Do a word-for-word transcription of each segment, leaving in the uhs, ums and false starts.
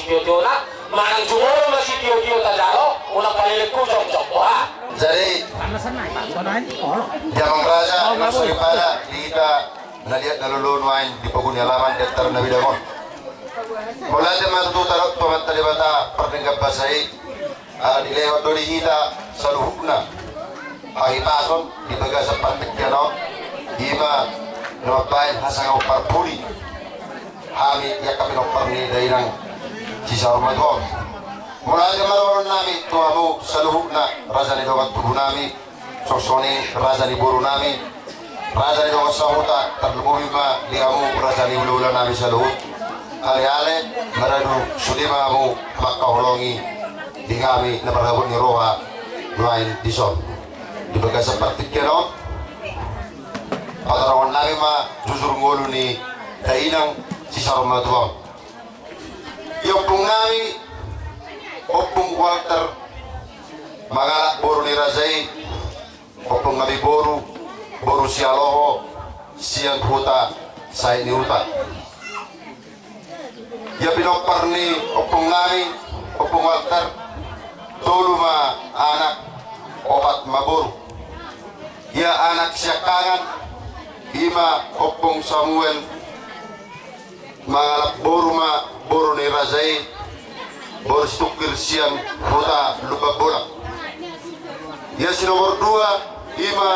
Tio-tiona, manang jumolo ma sitio-tio tajalo, unang paleleng hujong-jong. Boha? Jadi, di amang raja, di amang soripada, di hita na liat na lolo nuaeng di pogu ni alaman di antar na bidang on. Mauliate ma tutu tadok tu Amanta Debata pardenggan basa i, ala dilehon do di hita saluhutna hahipason di bagasan partingkian on, i ma na mambahen hasangapon parpudi hami angka pinompar ni dainang si saur matua on. Mauliate ma dohonon nami tu hamu saluhutna, raja ni dongan tubu nami, songon i raja ni boru nami, raja ni dongan sahuta, tarlumobi ma di hamu raja ni hula-hula nami saluhut. Ale-ale, maradu sude ma hamu mangkaholongi di hami na marhabot ni roha nuaeng dison. Di bagasan partingkian on, patorangon nami ma jujur ngolu ni dainang si saur matua on. Ia ompung nami, Ompung Walter, mangalap boru ni raja i, ompung nami boru, boru Sialoho, sian huta Sahit ni Huta. Ia pinompar ni ompung nami, Ompung Walter, tolu ma anak, opat ma boru. Ia anak siangkangan, i ma Ompung Samuel, mangalap boru ma boru ni raja i, boru Situngkir sian huta Lumban Bolak. Ia si nomor dua, i ma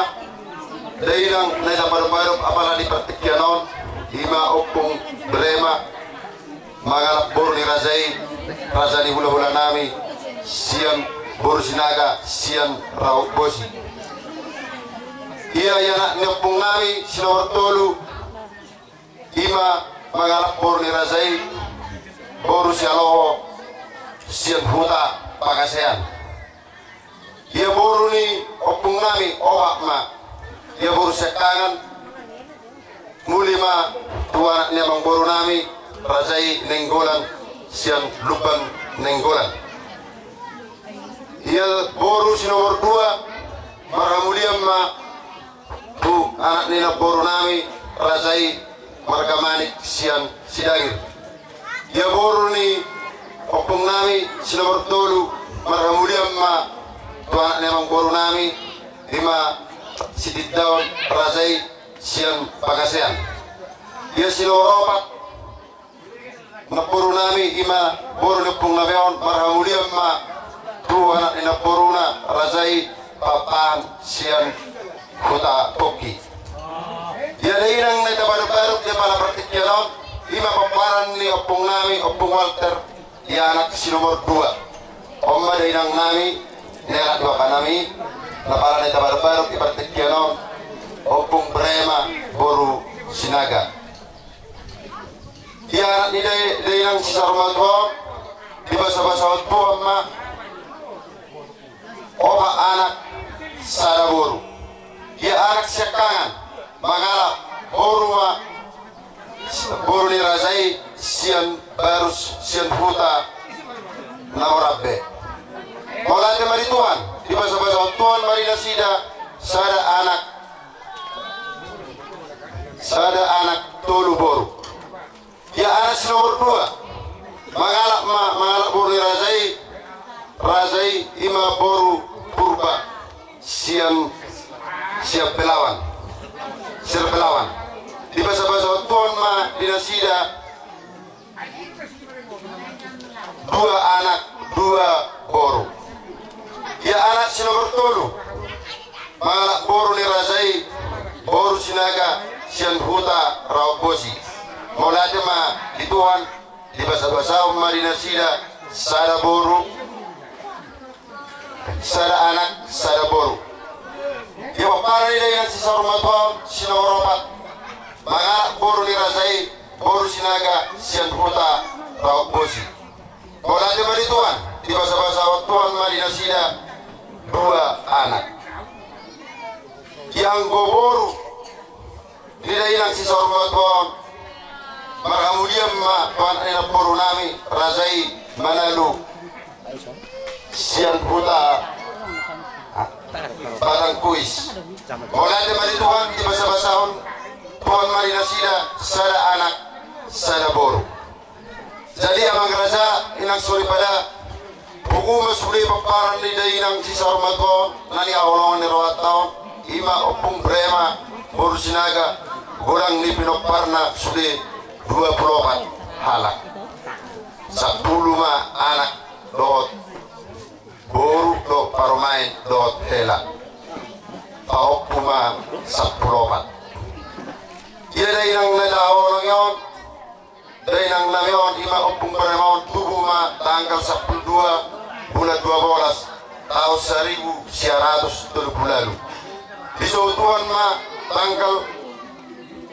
dainang na hita padopadop apala di partingkian on, i ma Ompung Brema, mangalap boru ni raja i, raja ni hula-hula nami, sian boru Sinaga, sian Raut Bosi. Ia, ia anak ni ompung nami si nomor tolu, i ma mangalap boru ni raja i, boru Sialoho, sian huta Pangasean. Ia boru ni ompung nami opat ma. Ia boru siangkangan, muli ma tu anak ni amang boru nami, raja i Nainggolan, sian Lumban Nainggolan. Ia boru si nomor dua, marhamulian ma tu anak ni namboru nami, raja i marga Manik sian Sidangir. Ia boru ni ompung nami si nomor tolu, marhamulian ma tu anak ni amang boru nami, i ma Sitindaon, raja i sian Pangasean. Ia si nomor opat, namboru nami, i ma boru ni ompung nami on, marhamulian ma tu anak ni namboruna, raja i Pampahan sian huta Pongki. Ia dainang na hita padopadop di apala partingkian on, i ma pomparan ni ompung nami, Ompung Walter, ia anak si nomor dua. On ma dainang nami, na hela ni bapa nami, na apala na hita padopadop di partingkian on, Ompung Brema, boru Sinaga. Ia anak ni dai-, dainang si saur matua on, dibasabasahon Tuhan ma opat anak, sada boru. Ia anak siangkangan, mangalap boru ma, boru ni raja i sian Barus, sian huta Namorambe. Mauliate ma di Tuhan, dibasabasahon Tuhan ma di nasida sada anak, sada anak, tolu boru. Ia anak si nomor dua, mangalap ma, mangalap boru ni raja i, raja i, i ma boru Purba sian, sian Pelawan, sian Pelawan. Dibasabasahon Tuhan ma di nasida dua anak, dua boru. Ia anak si nomor tolu, mangalap boru ni raja i, boru Sinaga, sian huta Raut Bosi. Mauliate ma di Tuhan, dibasabasahon ma di nasida sada boru, sada anak, sada boru. Ia pomparan ni dainang si saur matua on, si nomor opat, mangalap boru ni raja i, boru Sinaga, sian huta Raut Bosi. Mauliate ma di Tuhan, dibasabasahon Tuhan ma di nasida dua anak. Ia anggo boru ni dainang si saur matua on, marhamulian ma tu anak ni namboru nami, raja i Manalu sian huta, ah, Batang Kuis. Mauliate ma di Tuhan, dibasabasahon Tuhan ma di nasida sada anak, sada boru. Jadi amang raja, inang soripada, pungu ma sude pomparan ni dainang si saur matua on, na nihaholongan ni rohanta on, ima Ompung Prema boru Sinaga, godang ni pinomparna sude dua pulu opat halak. Sampulu ma anak dohot boru dohot parumaen dohot hela. Pahompu ma sampulu opat. Ia dainang na tahaholongi on, dainang nami on ima Ompung Prema on tubu ma tanggal sampulu dua bulan dua bolas taon saribu sia ratus tolu pulu ualu. Disoutuhon ma tanggal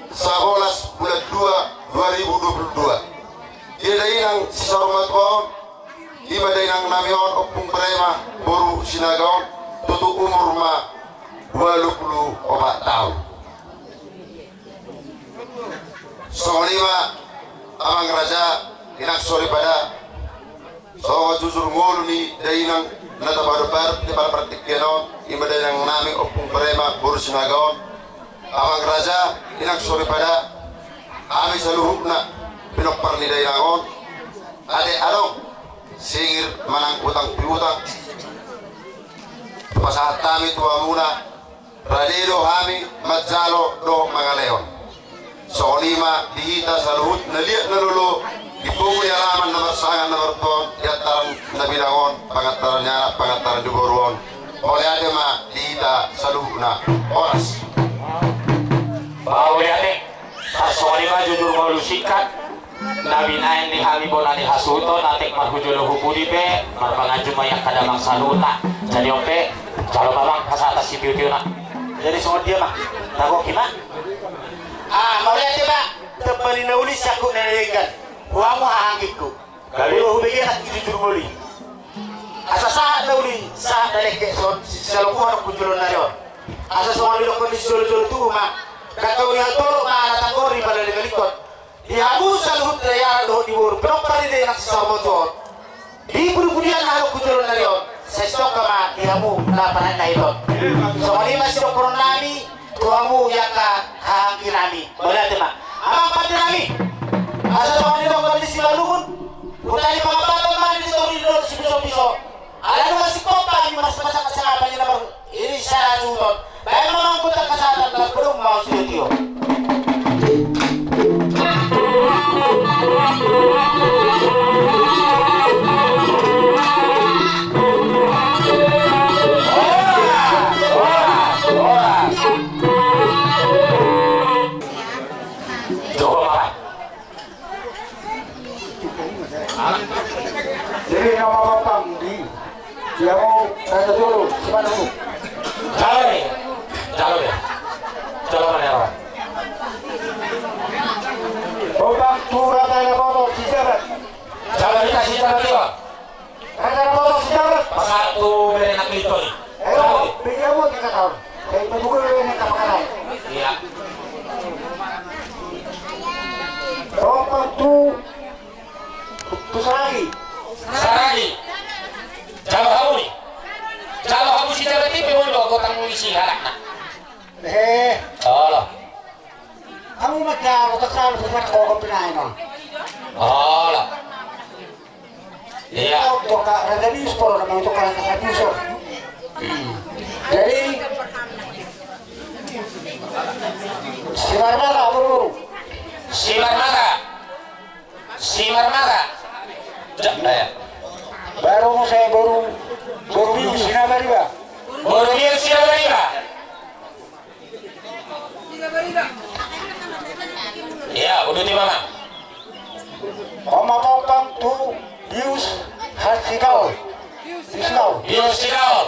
sabolas bulan dua dua ribu dua pulu dua. Ia dainang si saur matua on, ima dainang nami on Ompung Prema boru Sinaga on, tutu umur ma ualu pulu opat taon. Songon i ma amang raja, inang soripada, songon jujur ngolu ni dainang na tapadobar di pala partingkian on, ima dainang nami Ompung Prema boru Sinaga on. Amang raja, inang soripada, hami saluhutna pinompar ni dainang on, ate adong singir manang utang piutang, pasahat hami tu hamuna. Rade do hami manjalo dohot mangalehon. Songon i ma di hita saluhut na liat na lolo, di pogu ni alaman na marsangap na martua on, di antaran na binahen on, pangantaran ni anak, pangantaran ni boru on. Mauliate ma di hita saluhutna. Horas. Mauliate. Tarsongon i ma jujur ngolu singkat na binahen ni hami bona ni hasuhuton, atik marhujolo hu pudi pe marpanganju ma i angka damang saluhutna. Jadi on pe, jalo ma amang pasahat sitiotio na. Jadi songon dia ma, tagoki ma. Ah, mauliate ma. Tamba ni na uli siangkup na denggan, ho hamu hahanggingku. Gabe. Molo hubege anak jujur ngolu i, asa sahat na uli, sahat na dengke, songon sisalopuhon angkujolo nari on. Asa songon didokkon ni sijolojolo tubu ma, ndang tau dihatolop ma ala tanggor i pala digalingkon. Di hamu saluhut dainang dohot di boru, pinompar ni dainang si saur matua on, di pudipudian na adong tu jolo nari on, sai sidok ma di hamu na panaen na hiton. Songon i ma sidokkonon nami tu hamu i angka hahaanggi nami. Mauliate ma. Amang pande nami, asa songon didokkon ni Simalungun, huta ni Pangabaton ma di toru ni dolok sipisopiso. Ala nunga singkop hami marsipasangasangapan i na mar-, i sada suhut on. Baen ma amang gontang hasahatan, las bodom ma sitiotio. Horas, horas, horas. Joko ma. Jadi nama bapang di, dia mau tanya dulu, simanunggu. Jalo ni, jalo ni. Jalo ma ni awa. Bapang tu rata na boto, si Jabat. Jalo ni, si Jabat, iwa. Rata na boto, si Jabat. Pasahat tu bere na klito ni. Ayo, bege hamu tiga tahun. Saya tunggu dulu ini, tak pakai. Iya. Bapang tu, tu Saragi. Saragi. Jalo hamu ni. Jalo hamu si Jabat i pe, molo gotang ni si halakna. Eh. Olo. Hamu ma jalo, tak selalu bukan kau kau pinain on. Olo. Iya. Untuk Kak Raja Bius, kalau nama itu Kak Raja Bius. Jadi, Simarmata, boru-boru. Simarmata. Simarmata. Ja-, eh. Baru mau saya boru, boru Bius, Sinabariba. Boru Bius, Sinabariba. Iya, uduti ma amang. Oma Bambang tu Bius Hasikaol. Bius Sikaol. Bius Sikaol.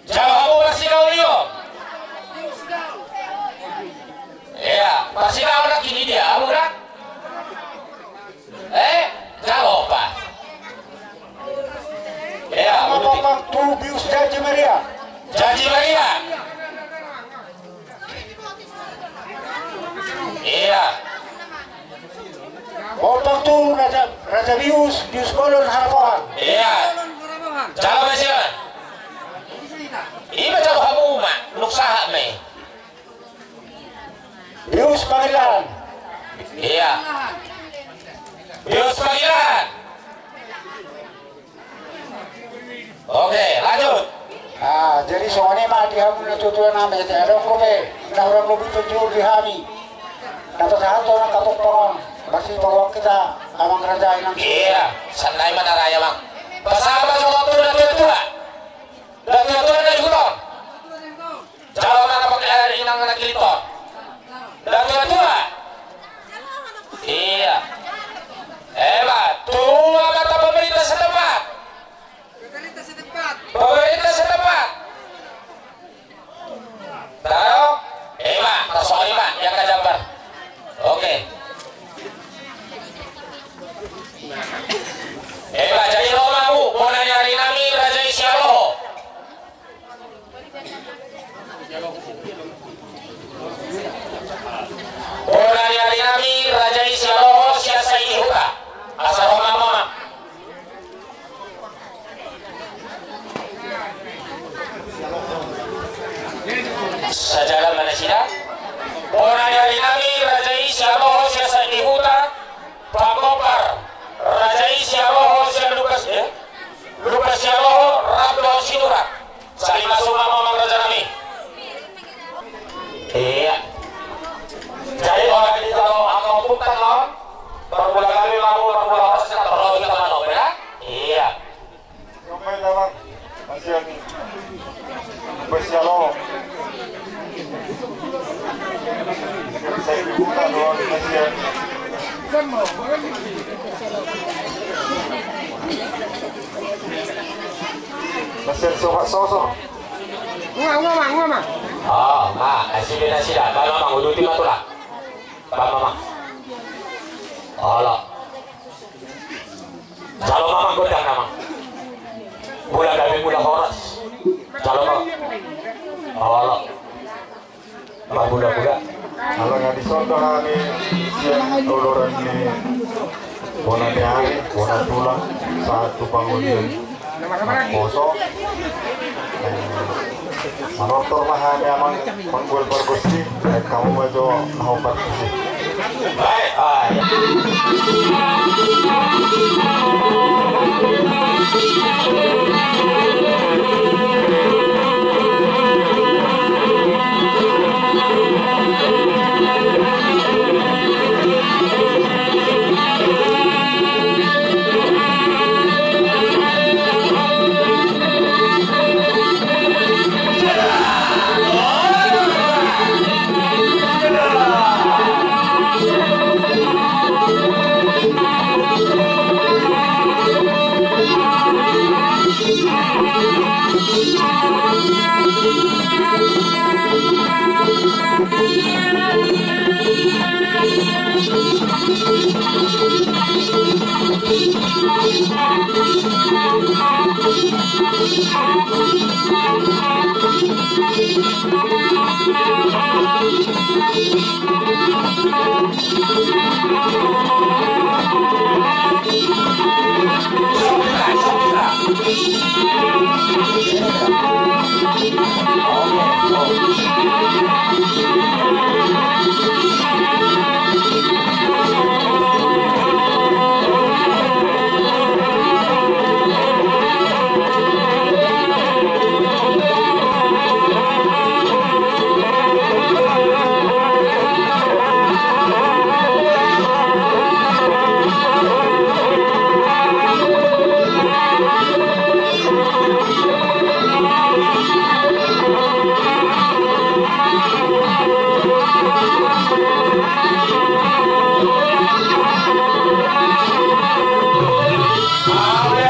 Jalo hamu Hasikaol, iwa. Iya, Hasikaol na kini dia, hamu na. Eh, jalo pa. Iya, Oma Bambang tu Bius Janji Maria. Janji Maria. Iya. Oma Bambang tu Raja, Raja Bius, Bius Bolon Harabohan. Iya. Jalo ma sian. Ima jalo hamu ma, nunga sahat ma i. Bius Pangilahan. Iya. Bius Pagilan. Oke, lanjut. Ah, jadi songon i ma di hamu natuatua nami, jadi adong dope na hurang lobi tonjol di hami. Na pasahathon angka pompang on, berarti paboa hita amang raja i nang. Iya, sannari ma na raja, Amang. Pasahat ma songon tu natuatua. Natuatua na di huta on. Jalo ma na pakai air inang na giliton. Natuatua. Iya. Ema, tu amanta pemerintah setempat. Pemerintah setempat. Tahu? Ema, tasongon i ma, yang ka jambar. Oke. Ema, jadi ro ma hamu, bona ni ari nami, raja i Sialoho. Bona ni ari nami, raja i Sialoho, sian Saidi Huta. Asa ro ma hamu, Amang. Sajalan ma nasida. Bona ni ari nami, raja i Sialoho, sian Saidi Huta. Panggompar, raja i Sialoho, sian Lukas, eh? Lukas Sialoho, rap dohot Sinurat. Sali masuk ma hamu, Amang raja nami. Iya. Jadi orang di dalam angka ompung tanggal, permula kami mau, permula pas, kita terlalu kita mana, ya? Iya. Sampai dalam, kasihan. Lukas Sialoho. Saya dibuka doang, kasihan. Masih sobat sosok. Ngua, ngua, ma, ngua, ma. Oh, ma, asi bina sida, ba ma, Amang, uduti ma tulang. Ba ma, Amang. Olo. Jalo ma, Amang, gondang na, Amang. Mula gabe mula horas. Jalo ma. Olo. Marmula-mula. Ala nga dison do hami sian oloran ni bona ni ari, bona tulang, sahat tu pangolian poso. Manortor ma hami, Amang, panggual pargonsi, eh, hamu ma jo na hombar tusi. Baik, ah, ya.